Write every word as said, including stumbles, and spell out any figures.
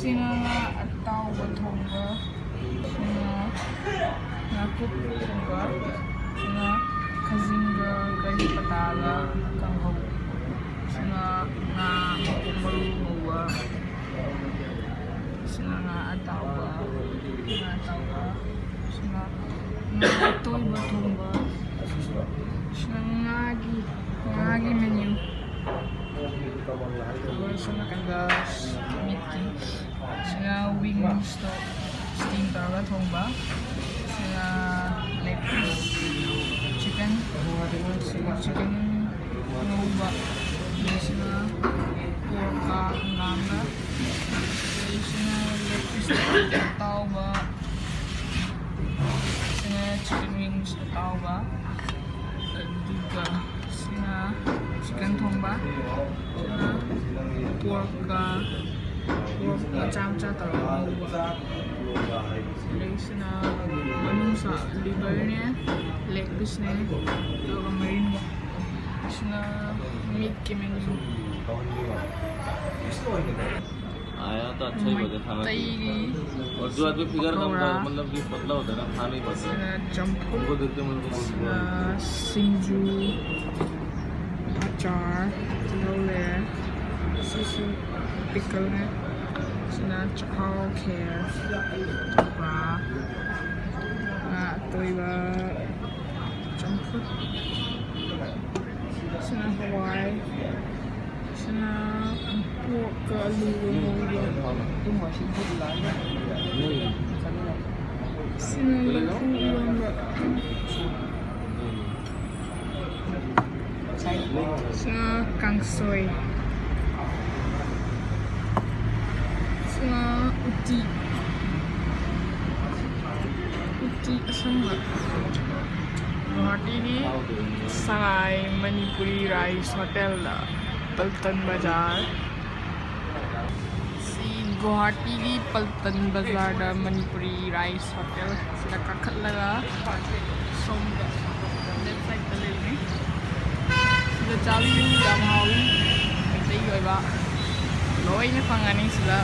ꯁꯤꯅ ꯉꯥ ꯑꯇꯥꯎꯕ ꯊꯣꯡꯕ, ꯁꯤꯅ ꯉꯥꯀꯨꯞ ꯊꯣꯡꯕ, ꯁꯤꯅ ꯈꯥꯖꯤꯡꯒ ꯀꯔꯤ ꯄꯇꯥꯒ ꯀꯥꯡꯍꯧ, ꯁꯤꯅ ꯉꯥ ꯃꯀꯨꯞ ꯃꯔꯨ ꯉꯧꯕ, ꯁꯤꯅ ꯉꯥ ꯑꯇꯥꯎꯕ, ꯉꯥ ꯑꯇꯥꯎꯕ, ꯁꯤꯅ ꯉꯥ ꯑꯇꯣꯏꯕ ꯊꯣꯡꯕ, ꯁꯤꯅ ꯉꯥꯒꯤ, ꯉꯥꯒꯤ menu꯫ ꯑꯗꯨꯒ ꯁꯣꯝ ꯅꯥꯀꯟꯗ meatꯀꯤ, ꯁꯤꯅ wingsꯇꯣ steam ꯇꯧꯔꯒ ꯊꯣꯡꯕ, ꯁꯤꯅ leg piece chicken, ꯁꯤꯅ chicken ꯉꯧꯕ, ꯁꯤꯅ porkꯀ ꯍꯪꯒꯥꯝꯒ, ꯁꯤꯅ leg piece ꯑꯇꯥꯎꯕ, ꯁꯤꯅ chicken wings ꯑꯇꯥꯎꯕ, ꯑꯗꯨꯒ ꯁꯤꯅ chicken ꯊꯣꯡꯕ, ꯁꯤꯅ porkꯀ, pork ꯃꯆꯥ ꯃꯆꯥ ꯇꯧꯔꯒ ꯉꯧꯕ, ꯑꯗꯩ ꯁꯤꯅ ꯃꯅꯨꯡꯁꯥ liverꯅꯦ, leg pieceꯅꯦ, ꯑꯗꯨꯒ ꯃꯔꯤꯟꯒ, ꯁꯤꯅ meatꯀꯤ menu꯫ आया तो अच्छा ही बचा खाना चाहिए। ꯃꯩꯇꯩꯒꯤ और जो आदमी फिगर कम पकौड़ा। कर, मतलब कि पतला होता है ना, खा नहीं पाता। ꯁꯤꯅ ꯆꯝꯐꯨꯠ, उनको देखते मुझे बहुत ꯁꯤꯅ ꯁꯤꯡꯖꯨ, ꯑꯆꯥꯔ, ꯇꯤꯜꯍꯧ ꯂꯩꯔꯦ, ꯁꯤꯁꯨ pickleꯅꯦ, ꯁꯤꯅ ꯆꯥꯛꯍꯥꯎ ꯈꯦꯔ, ꯆꯝꯄ꯭ꯔꯥ, ꯉꯥ ꯑꯇꯣꯏꯕ, ꯆꯝꯐꯨꯠ, ꯁꯤꯅ ꯍꯋꯥꯏ, ꯁꯤꯅ porkꯀ ꯑꯂꯨꯒ ꯉꯧꯕ, ꯁꯤꯅ ꯂꯐꯨ ꯏꯔꯣꯟꯕ, ꯁꯤꯅ ꯀꯥꯡꯁꯣꯏ, ꯁꯤꯅ ꯎꯇꯤ, ꯎꯇꯤ ꯑꯁꯪꯕ꯫ ꯒꯨꯋꯥꯍꯥꯇꯤꯒꯤ ꯁꯉꯥꯏ ꯃꯅꯤꯄꯨꯔꯤ rice hotelꯗ ꯄꯜꯇꯟ ꯕꯖꯥꯔ꯫ ꯁꯤ ꯒꯨꯋꯥꯍꯥꯇꯤꯒꯤ ꯄꯜꯇꯟ ꯕꯖꯥꯔꯗ ꯃꯅꯤꯄꯨꯔꯤ rice hotel ꯁꯤꯗ ꯀꯥꯈꯠꯂꯒ ꯁꯣꯝꯗ left sideꯇ ꯂꯩꯕꯅꯤ꯫ ꯁꯤꯗ ꯆꯥꯕꯤꯌꯨ, ꯌꯥꯝ ꯍꯥꯎꯏ꯫ ꯃꯩꯇꯩꯒꯤ ꯑꯣꯏꯕ ꯂꯣꯏꯅ ꯐꯪꯒꯅꯤ ꯁꯤꯗ꯫